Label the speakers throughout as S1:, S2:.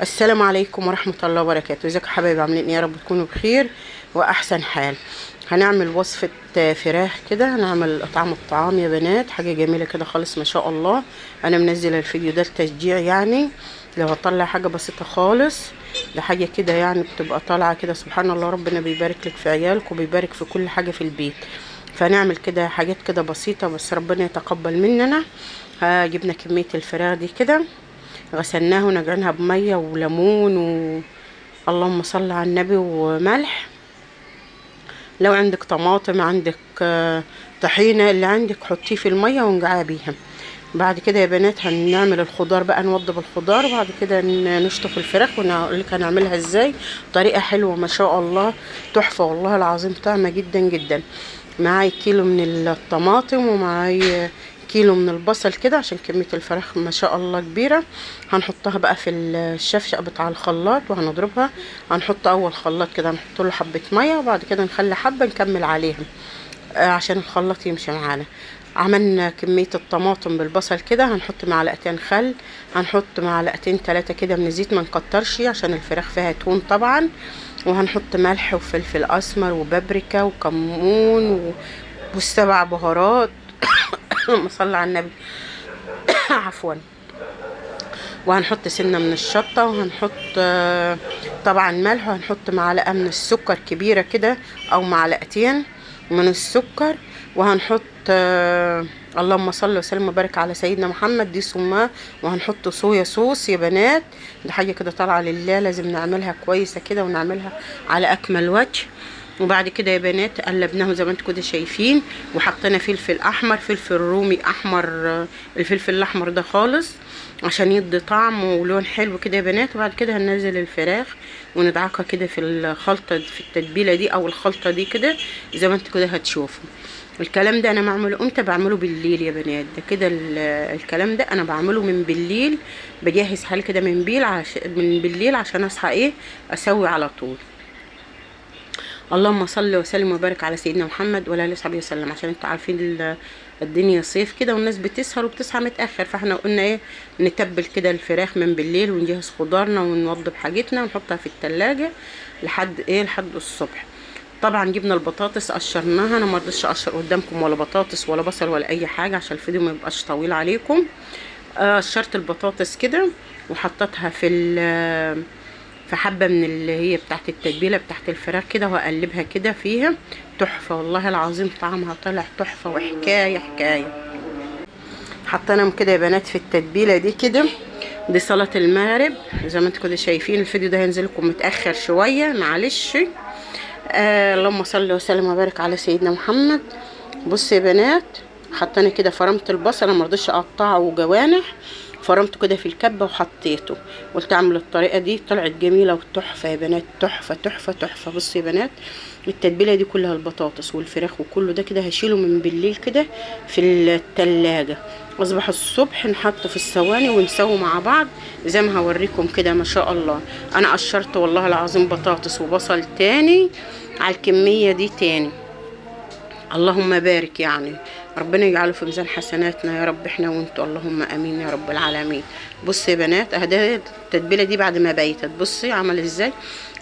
S1: السلام عليكم ورحمة الله وبركاته. ازيكم يا حبايبي؟ عاملين ايه؟ يا رب تكونوا بخير واحسن حال. هنعمل وصفة فراخ كده، هنعمل طعم الطعام يا بنات، حاجة جميلة كده خالص ما شاء الله. انا منزله الفيديو ده لتشجيع، يعني لو هطلع حاجة بسيطة خالص، ده حاجة كده يعني بتبقى طالعة كده سبحان الله، ربنا بيبارك لك في عيالك وبيبارك في كل حاجة في البيت. فنعمل كده حاجات كده بسيطة بس ربنا يتقبل مننا. ها جبنا كمية الفراخ دي كده، غسلناها ونقعناها بمية وليمون اللهم صل على النبي وملح. لو عندك طماطم، عندك طحينة، اللي عندك حطيه في المية ونقعها بيها. بعد كده يا بنات هنعمل الخضار بقى، نوضب الخضار وبعد كده نشطف الفراخ ونقول لك هنعملها ازاي. طريقة حلوة ما شاء الله، تحفة والله العظيم، طعمة جدا جدا. معاي كيلو من الطماطم ومعاي كيلو من البصل كده، عشان كمية الفراخ ما شاء الله كبيرة. هنحطها بقى في الشفشق بتاع الخلاط وهنضربها. هنحط اول خلاط كده، هنحط له حبة مية وبعد كده نخلي حبة نكمل عليها عشان الخلاط يمشي معانا. عملنا كمية الطماطم بالبصل كده، هنحط معلقتين خل، هنحط معلقتين 3 كده من الزيت، ما نكترش عشان الفراخ فيها تون طبعا. وهنحط ملح وفلفل اسمر وبابريكا وكمون والسبع بهارات. اللهم صل على النبي. عفوا. وهنحط سنة من الشطة، وهنحط طبعا ملح، وهنحط معلقة من السكر كبيرة كده او معلقتين من السكر، وهنحط اللهم صل وسلم وبارك على سيدنا محمد دي سماه. وهنحط صويا صوص يا بنات، دي حاجة كده طالعة لله، لازم نعملها كويسة كده ونعملها على اكمل وجه. وبعد كده يا بنات قلبناهم زي ما انتم كده شايفين، وحطينا فلفل احمر، فلفل رومي احمر، الفلفل الاحمر ده خالص عشان يدي طعم ولون حلو كده يا بنات. وبعد كده هننزل الفراخ وندعكها كده في الخلطة، في التتبيله دي او الخلطة دي كده زي ما انتم كده هتشوفوا. الكلام ده انا بعمله امتى؟ بعمله بالليل يا بنات، ده كده الكلام ده انا بعمله من بالليل، بجهز حالي كده من بالليل عشان اصحى ايه اسوي على طول. اللهم صل وسلم وبارك على سيدنا محمد وعلى اله وصحبه وسلم. عشان انتوا عارفين الدنيا صيف كده والناس بتسهر وبتصحى متاخر، فاحنا قلنا ايه نتبل كده الفراخ من بالليل ونجهز خضارنا ونوضب حاجتنا ونحطها في التلاجة لحد ايه، لحد الصبح. طبعا جبنا البطاطس قشرناها، انا ما رضيتش اقشر قدامكم ولا بطاطس ولا بصل ولا اي حاجة عشان الفيديو ما يبقاش طويل عليكم. قشرت البطاطس كده وحطيتها في حبه من اللي هي بتاعت التتبيله بتاعت الفراخ كده، وهقلبها كده فيها. تحفة والله العظيم، طعمها طلع تحفة وحكاية حكاية. حطيناهم كده يا بنات في التتبيله دي كده. دي صلاة المغرب زي ما انتم كده شايفين. الفيديو ده هينزل لكم متاخر شوية معلش. اللهم صل وسلم وبارك على سيدنا محمد. بصوا يا بنات، حطينا كده فرمت البصل، انا ما رضيتش اقطعه جوانح، فرمته كده في الكبه وحطيته. قلت اعمل الطريقة دي، طلعت جميلة وتحفه يا بنات، تحفة تحفة تحفة. بصوا يا بنات التتبيله دي كلها، البطاطس والفراخ وكله ده كده هشيله من بالليل كده في التلاجة، اصبح الصبح نحطه في الثواني ونسوي مع بعض زي ما هوريكم كده ما شاء الله. انا قشرت والله العظيم بطاطس وبصل تاني على الكمية دي تاني، اللهم بارك، يعني ربنا يجعله في ميزان حسناتنا يا رب احنا وانتوا، اللهم امين يا رب العالمين. بصي يا بنات اهدي التتبيله دي بعد ما بيتت، بصي عمل ازاي.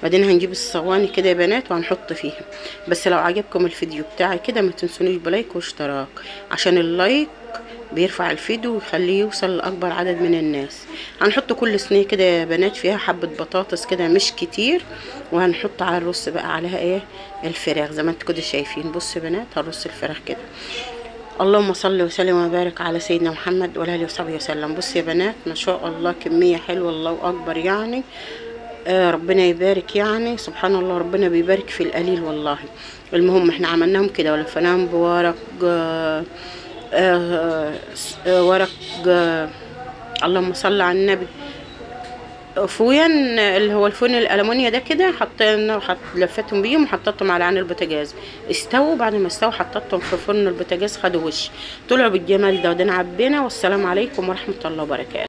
S1: بعدين هنجيب الصواني كده يا بنات وهنحط فيها. بس لو عجبكم الفيديو بتاعي كده ما تنسونيش ب like واشتراك، عشان ال like بيرفع الفيديو ويخليه يوصل لاكبر عدد من الناس. هنحط كل صينية كده يا بنات فيها حبه بطاطس كده مش كتير، وهنحط على الرص بقى عليها ايه الفراخ زي ما انتوا كده شايفين. بصوا يا بنات هنرص الفراخ كده. اللهم صل وسلم وبارك على سيدنا محمد وعلى اله وصحبه وسلم. بصوا يا بنات ما شاء الله كمية حلوة، الله اكبر يعني، ربنا يبارك يعني، سبحان الله ربنا بيبارك في القليل والله. المهم احنا عملناهم كده ولفيناهم بورق ورق اللهم صل على النبي فوين اللي هو الفون الالومنيا ده كده، حطينا لفتهم بيهم وحطيتهم على عين البوتاجاز، استووا. بعد ما استووا حطيتهم في فرن البوتاجاز، خدوا وش، طلعوا بالجمال ده. ودنا عبينا. والسلام عليكم ورحمة الله وبركاته.